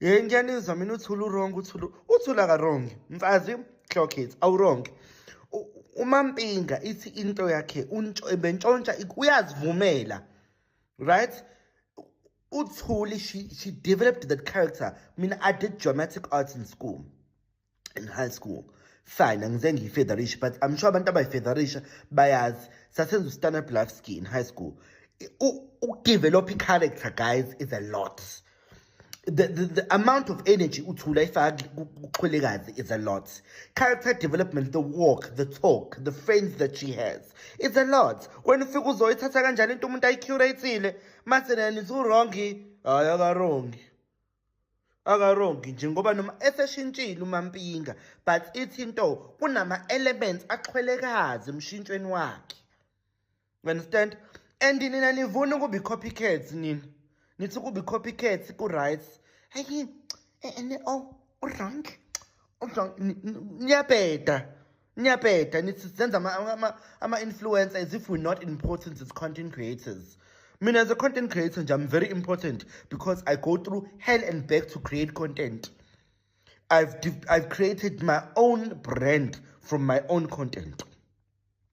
Ye, ngiyanizwa mina, uThula u-wrong, uThula, uThula ka-wrong. Mfazi, clock it, awu-wrong. UMampinga ithi into yakhe bentshontsha, uyazivumela, right? UThuli, she developed that character. Mina, I did dramatic arts in school, in high school. Fine, angize ngiyifeatherisha, but I'm sure abantu abayifeatherisha bayazi. Sasenza u-stand-up life skill in high school. Ukudevelop i-character, guys, is a lot. The amount of energy uThula ifaka kuXhwelekazi is a lot. Character development, the walk, the talk, the friends that she has, it's a lot. Wena ufika uzoyithatha kanjani into umuntu ayi-curate-ile? Mase nina nithi u-wrong. Hhayi, aka-wrong, aka-wrong nje, ngoba noma eseshintshile uMampinga, but ithi into kunama-elements axhwelekazi emshintshweni wakhe, you understand? And nina nivuna ukuba i-copycats. Nina nithi ukuba i-copycats ku-right. Hayi, oh, u-wrong, u-wrong. Niyabheda, niyabheda. Nithi senza ama-influencer as if we're not important as content creators. Mina, as a content creator nje, I'm very important because I go through hell and back to create content. I've created my own brand from my own content.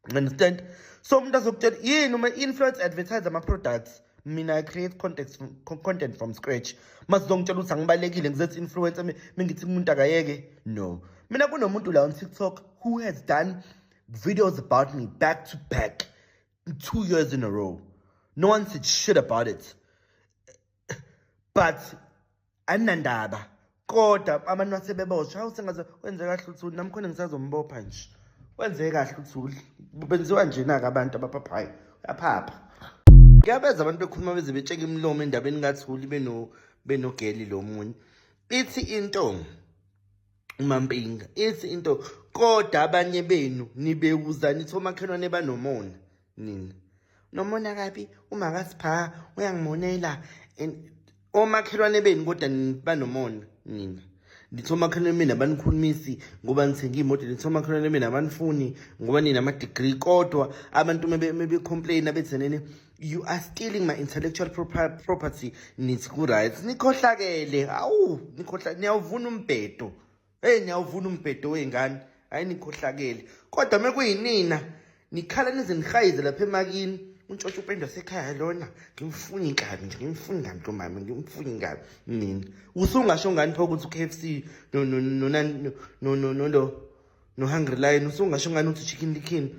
You understand? So umuntu azokutshela yini uma influence advertise ama-products? Mina, I create content from scratch. Masizongitshela ukuthi angibalekile, ngizethi influencer, mengithi umuntu akayeke. No, mina kunomuntu la on TikTok who has done videos about me back to back 2 years in a row. No one said shit about it, but anginandaba. Kodwa abantu basebeboshwa, hawu, sengaze wenze kahle uThuli. Nami khona ngisazombopha nje. Wenze kahle uThuli, benziwa njena-ke abantu abaphaphayo. Uyaphapha. Ngiyabeza abantu bekhuluma beze betsheka imilomo endabeni kaThuli benogeli lo munye. Ithi into uMampinga, ithi into, kodwa abanye benu nibewuza nithi omakhelwane banomona. Nina nomona kabi, uma kasipha uyangimonela. And omakhelwane benu kodwa banomona. Nina nithi omakhelwane benu abanikhulumisi ngoba nithenga iy'moto, nithi omakhelwane benu abanifuni ngoba ninama-degree, kodwa abantu mebe-complain bethenene, "You are stealing my intellectual property," nithi ku-right. Nikhohlakele, hawu, nikhohla, niyawuvuna umbhedo. Hey, niyawuvuna umbhedo wey'ngane. Hayi, nikhohlakele. Kodwa mekuyinina nikhala nize nihayize lapha emakini, untshontsha upende wasekhaya lona, ngimfuni kabi nje, ngimfuni kabi lo mama, ngimfuni kabi. Nina usungasho ngani pho ukuthi u-KFC no no no no no no no no no Hungry Lion? Usungasho ngani ukuthi Chicken Licken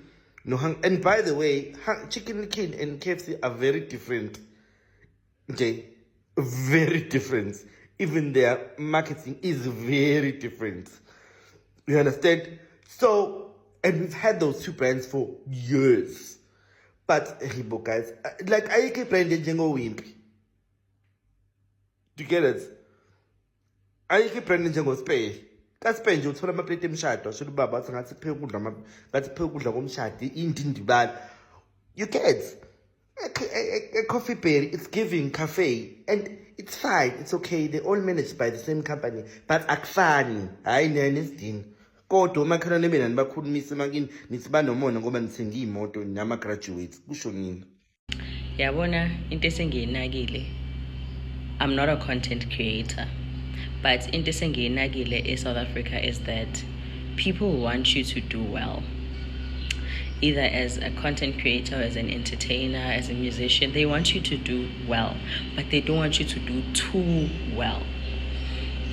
no and by the way, Chicken Licken and KFC are very different nje, very different. Even their marketing is very different, you understand? So, and we've had those two brands for years, but hibo guys, like, ayikho i-brand enjengo-Wimpy. Do you get it? Ayikho i-brand enjengo-Spur. Ka-Spur nje uthola amapleti emshado. Asho ubaba wathi ngathi kupheka ukudla, ngathi kupheka ukudla komshado, indindibala. You get a Coffee Berry, it's giving cafe, and it's fine, it's okay. They all managed by the same company, but akufani. Hayi, nesidingo. Kodwa omakhelwane bena nibakhulumisa emakini, nithi banomona ngoba nithenga iy'moto nama-graduates, kusho nina. Yabona into esengiyinakile, I'm not a content creator, but into esengiyinakile e-South Africa is that people want you to do well, either as a content creator, as an entertainer, as a musician. They want you to do well, but they don't want you to do too well.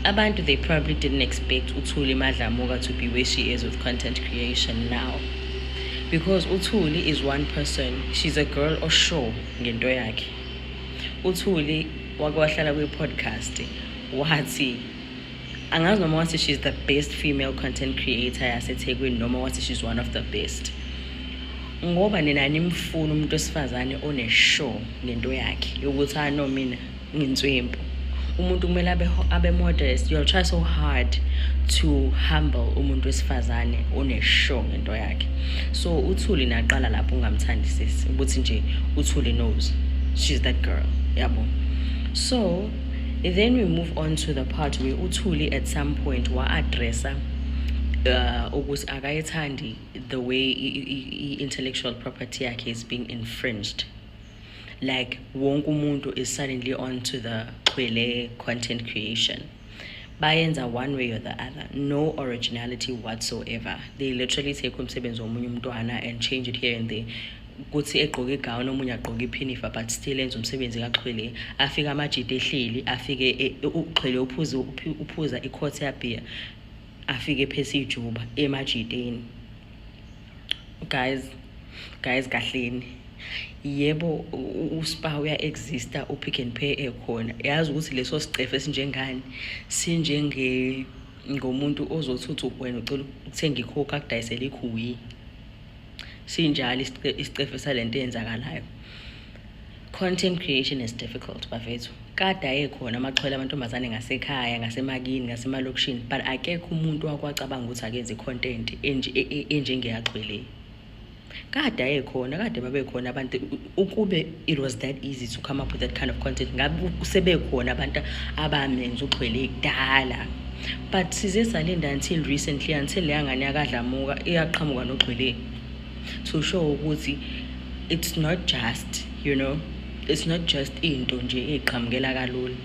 Abantu, they probably didn't expect uThuli Madlamuka to be where she is with content creation now, because uThuli is one person, she's a girl o-sure ngento yakhe. UThuli wake wahlala kwi-podcast, wathi, angazi noma wathi she's the best female content creator yaseThekwini noma wathi she's one of the best, ngoba nina nimfuna umuntu wesifazane one-sure ngento yakhe yokuthi, "Ah, no, mina nginswempu." Umuntu kumele abe modest. You'll try so hard to humble umuntu wesifazane one-sure ngento yakhe. So uThuli naqala lapho ungamthandisisi ukuthi nje uThuli knows she's that girl, yabo. So then we move on to the part where uThuli at some point wa-addressa ukuthi akayithandi the way i-intellectual property yakhe is being infringed, like wonke umuntu is suddenly onto the xhwele content creation. Bayenza one way or the other. No originality whatsoever. They literally take umsebenzi womunye umntwana and change it here and there. Kuthi egqoke igown, omunye agqoke iphinifa, but still enza umsebenzi kaXhwele. Afike amajita ehleli, afike uXhwele uphuza uphuza iquart yabhiya, afike ephethe ijuba emajiteni. Guys, guys, kahleni. Yebo, uSpar uya-exista, uPick and Pay ekhona. Yazi ukuthi leso sicefe esinjengani, sinjenge ngomuntu ozothi wena ucela ukuthenga iCoke, akudayisele ikhuyi. Sinjalo isicefe salento eyenzakalayo. Content creation is difficult, bafethu. Kade ayekhona amaxhwele amantombazane ngasekhaya, ngasemakini, ngasemalokishini, but akekho umuntu wakwacabanga ukuthi akenze i-content enjengeyaxhwele. Kade ayekhona, kade babekhona abantu. Ukube it was that easy to come up with that kind of content, ngabe sebekhona abantu abamenza uxhwele kudala. But size salinda until recently, until leya ngane yakadlamuka iyaqhamuka noxhwele to show ukuthi it's not just you know it's not just into nje eqhamukela kalula.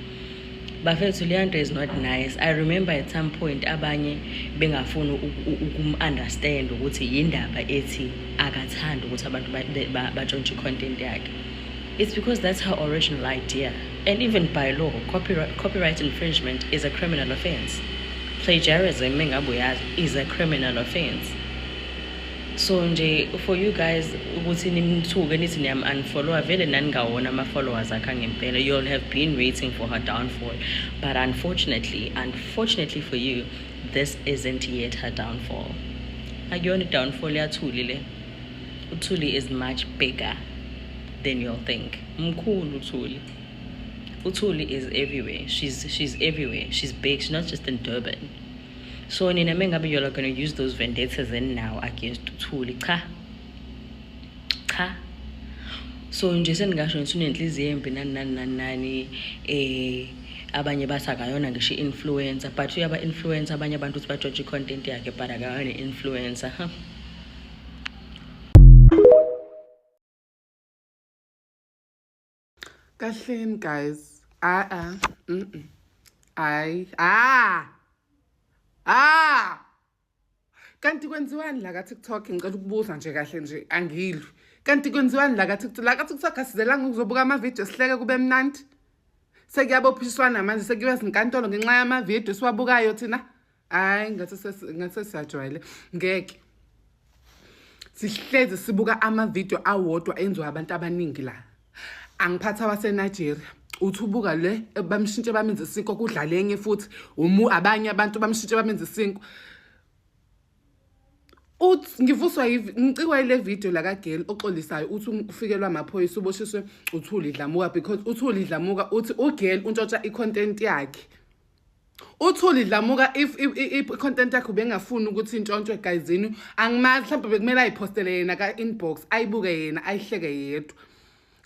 Bafethu, leya nto is not nice. I remember at some point abanye bengafuni ukum-understand ukuthi yindaba ethi akathandi ukuthi abantu batshontshe i-content yakhe. It's because that's her original idea, and even by law, copyright infringement is a criminal offense. Plagiarism, mengabe uyazi, is a criminal offense. So nje for you guys ukuthi nimthuke nithi niyam-unfollowa, vele naningawona ama-followers akhe angempela. You'll have been waiting for her downfall, but unfortunately, unfortunately for you, this isn't yet her downfall. Akuyona i-downfall yaThuli le. UThuli is much bigger than you'll think. Mkhulu uThuli. UThuli is everywhere. She's everywhere. She's big. She's not just in Durban. So nina mengabe you're going to use those vendettas in now against uThuli, cha cha. So nje seningasho ngithi unenhliziyo embi, nani nani nani nani. Abanye bathi akayona ngisho i-influencer, but uyaba-influencer abanye abantu ukuthi batshontshe i-content yakhe, but akayona i-influencer, huh? Kahleni guys. Ah ah. Hayi. Ah. Ah. Kanti kwenziwani la ka TikTok? Ngicela ukubuza nje kahle nje, angilwi. Kanti kwenziwani la ka TikTok? La ka TikTok asizelanga ukuzobuka ama video sihleke kube mnandi. Sekuyabophiswana manje, sekuyiwa izinkantolo ngenxa yama video siwabukayo thina. Hayi, ngathi siyajwayele. Ngeke. Sihlezi sibuka ama video awodwa enziwa abantu abaningi la. Angiphatha wase Nigeria. Uthi ubuka le bamshintshe bamenze isinkwa, kudlala enye futhi umu abanye abantu bamshintshe bamenze isinkwa. Uthi ngivuswa, ngicikwa ile video la kagirl oxolisayo, uthi ufikelwa amaphoyisa, uboshiswe uThuli Dlamuka because uThuli Dlamuka uthi ugirl untshontsha i-content yakhe. UThuli Dlamuka, if i-content yakhe ubengafuni ukuthi intshontshwe gayizini, angimazi, mhlawumbe bekumele ayipostele yena ka-inbox, ayibuke yena, ayihleke yedwa.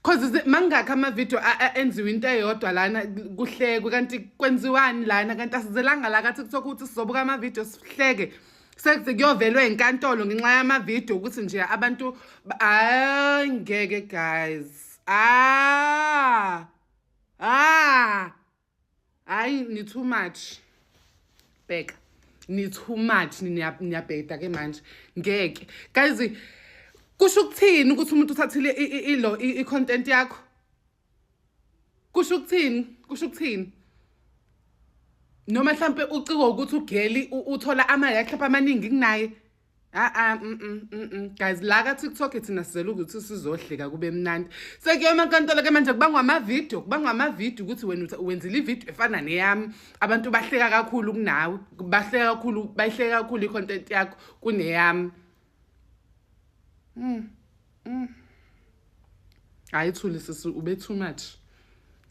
Cause mangakho ama-video enziwa into eyodwa lana kuhlekwe, kanti kwenziwani lana? Kanti asizelanga la ka-TikTok ukuthi sizobuka ama-video sihleke? Sekuze kuyovelwa enkantolo ngenxa yama-video ukuthi nje abantu hayi, ngeke guys. Ah ah, hayi, ni too much. Bheka, ni too much, niyabheda ke manje. Ngeke guys, kusho ukuthini ukuthi umuntu uthathile ilo i-content yakho? Kusho ukuthini? Kusho ukuthini? Noma mhlambe uciko ukuthi ugirl uthola ama-like mhlawumbe amaningi kunaye. Ah ah, guys, la ka TikTok thina sizela ukuthi sizohleka kube mnandi. Sekuyoma enkantolo ke manje kubangwa ama-video, kubangwa ama-video ukuthi wena wenzile ivideo efana neyami, abantu bahleka kakhulu kunawe, bahleka kakhulu, bayihleka kakhulu i-content yakho kuneyami. Hayi Thuli sisi, ube too much.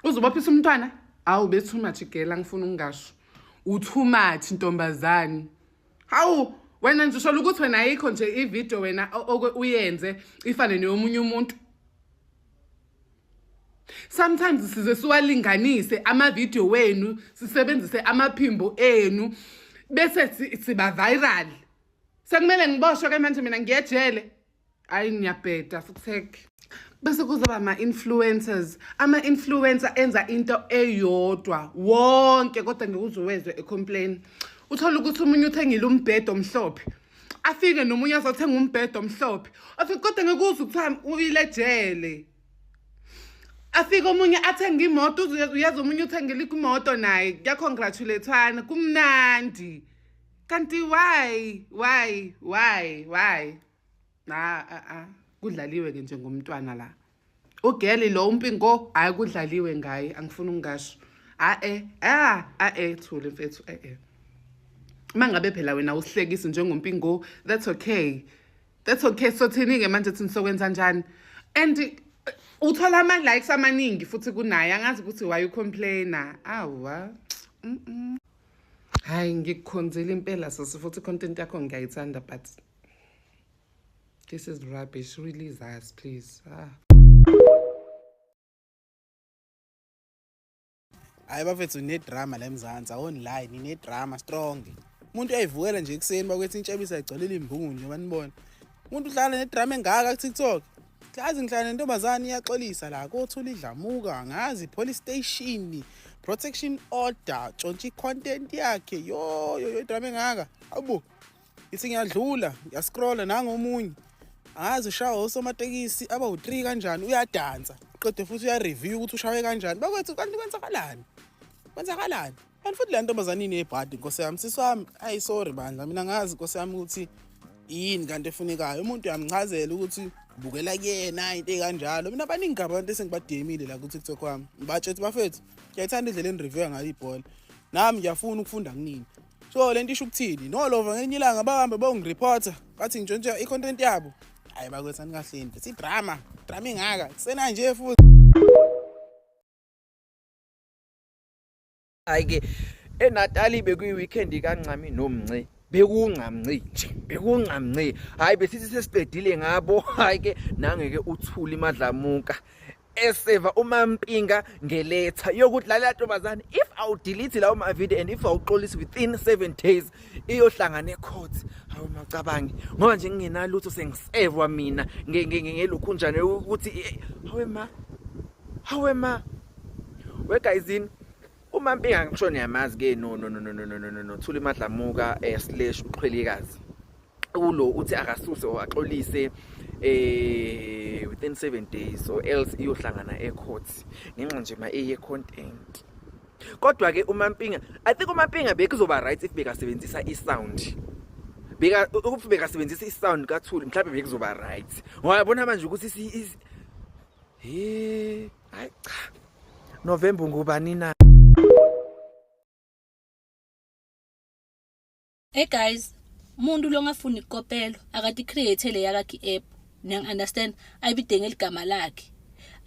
Uzobophisa umntwana? Hawu, ube too much girl, angifuni ukungasho. U too much ntombazane. Hawu, wena nje usho ukuthi wena ayikho nje ivideo wena uyenze ifane neyomunye umuntu. Sometimes size siwalinganise ama-video wenu, sisebenzise amaphimbo enu bese siba viral. Sekumele ngiboshwe ke manje mina, ngiyejele. Hayi, ngiyabheda futhi. Bese kuzoba ama-influencers, ama-influencer enza into eyodwa wonke, kodwa ngeke uze ecomplain. Uthola ukuthi omunye uthengile umbhedo omhlophe, afike nomunye azothenga umbhedo omhlophe, afike, kodwa ngeke uzwe kuthiwa uyilejele. Afike omunye athenge imoto, uyazi omunye uthengele imoto naye, kuyacongratulathwana, kumnandi. Kanti why, why, why, why? Ah ah ah, kudlaliwe ke nje ngomntwana la. Ugeli lo uMpingo, hayi, kudlaliwe ngaye, angifuni ukungasho. Ah eh ah ah eh Thuli mfethu, eh eh. Mangabe phela wena usihlekisi njengoMpingo, that's okay. That's okay. So thini ke manje, thini sokwenza njani? And uthola ama likes amaningi futhi kunaye, angazi ukuthi why you complainer. Awa. Hayi, ngikukhonzile impela sisi, futhi content yakho ngiyayithanda, but this is rubbish. Release us, please. Ah. Hayi bafethu, nedrama la eMzansi, awonline ninedrama strong. Umuntu uyayivukela nje ekuseni, bakwethi intshebisa igcwalele imbungu nje, banibona. Umuntu udlala nedrama engaka ku-TikTok. Yazi ngihlala nentombazane, iyaxolisa la kothula idlamuka, ngazi police station, protection order, tshontsha i-content yakhe. Yo yo yo, idrama engaka. Awu, ithi ngiyadlula, ngiyascrolla, nangomunye. Angazi ushawa osomatekisi abawu-3 kanjani, uyadansa. Qede futhi uyareview ukuthi ushawe kanjani. Bakwethu, kanti kwenzakalani? Kwenzakalani? Kanti futhi le ntombazane inebhadi, nkosi yami, sisi wami, ayi sorry bandla, mina ngazi nkosi yami ukuthi yini kanti efunekayo. Umuntu uyamchazela ukuthi bukela kuyena into ey'kanjalo. Mina baningi kabi abantu esengibademile la ku-TikTok wami. Ngibatshela ukuthi bafethu, ngiyayithanda indlela enireviewa ngayo ibhola. Nami ngiyafuna ukufunda kunini. So le nto isho ukuthini? Nolova ngelinye ilanga bahambe bayongireporta, bathi ngintshontsha i-content yabo. Hayi bakwethu, anikahleni. It's idrama, drama ingaka. Kusena nje futhi. Hayi ke, eNatali bekuyi-weekend kaNcami noMnci, bekungcamnci nje, bekungcamnci. Hayi, besithi sesiqedile ngabo. Hayi ke, nangeke uThuli Madlamuka eseva uMampinga ngeletha yokuthi lalela ntombazane, if awudelete lawo ma-video and if awuxolisi within 7 days, iyohlangana ecourt. Hawu, macabangi ngoba nje ngingenalutho, sengisevwa mina ngelokhunjane ukuthi hawe ma, hawe ma, we guyzini. UMampinga, ngisho niyamazi ke, no no no no no no no no Thuli Madlamuka slash uqhwelikazi ulo, uthi akasuse or axolise within 7 days or else iyohlangana ecourt ngenxa nje ma eye content. Kodwa ke uMampinga, I think uMampinga bekuzoba right if bekasebenzisa isound, beka ukuthi bekasebenzisa isound kaThuli, mhlawumbe bekuzoba right, ngoba yabona manje ukuthi si he, hayi cha, November ngubani na? Hey guys, umuntu longafuni ikopelo akati create le yakakhe i-app. Niyangi-understand? Ayibide ngeligama lakhe.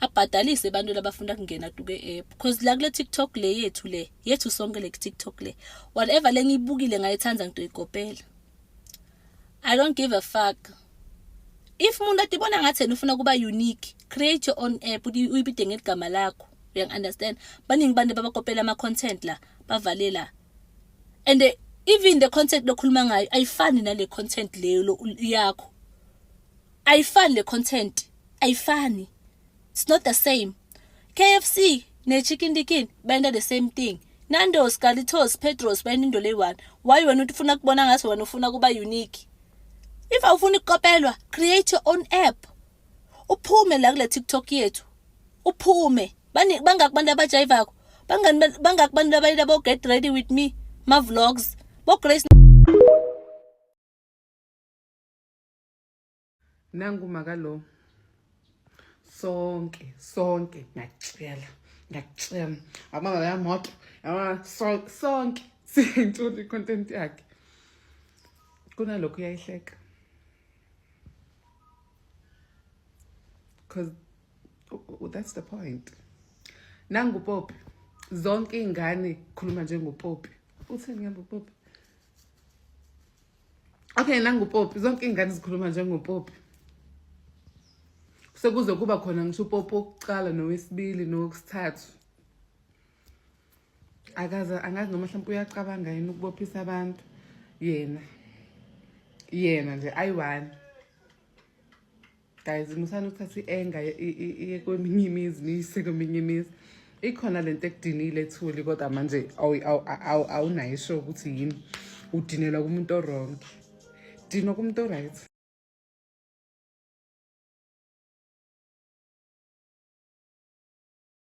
Abhadalise abantu labafuna kungena tuke app. Cause la kule TikTok le yethu, le yethu sonke, le TikTok le. Whatever le ngiyibukile ngayithanda, ngitoyikopela. I don't give a fuck. If umuntu atibona ngathi yena ufuna kuba unique, create your own app, uyibide ngeligama lakho. Uyangi-understand? Baningi abantu abakopela ama-content la, bavale la. And even the content lokhuluma ngayo ayifani nale content leyo yakho. Ayifani le content, ayifani. It's not the same. KFC ne Chicken Licken benta the same thing. Nando's, Galitos, Pedro's benta into leyi-one. Why wena ufuna kubona ngathi wena ufuna kuba unique? If awufuni ukukopelwa, create your own app. Uphume la kule TikTok yethu. Uphume. Bani bangaki abantu abajayivako? Bangani, bangaki abantu abayila bo get ready with me, ma vlogs, bo Grace. Nangu makalo, sonke sonke, ngiyakutshela, ngiyakutshela, abanga yamoto yabona, sonke siyayintshona i-content yakhe, kunalokhu uyayihleka because that's the point. Nangu Popi, zonke iy'ngane khuluma njengoPopi. Uthini ngabe uPopi? Okay, nanguPopi, zonke iy'ngane zikhuluma njengoPopi, sekuze kuba khona ngisho uPopi wokuqala nowesibili nowesithathu. Akaze, angazi noma mhlawumbe uyacabanga yini ukubophisa abantu. Yena yena nje ayi-one. Guys, musani ukuthatha i-anger iye kweminye imizi, niyise kweminye imizi. Ikhona lento ekudinile, Thuli, kodwa manje awunayo isho ukuthi yini. Udinelwa kumuntu o-wrong, dinwa kumuntu o-right.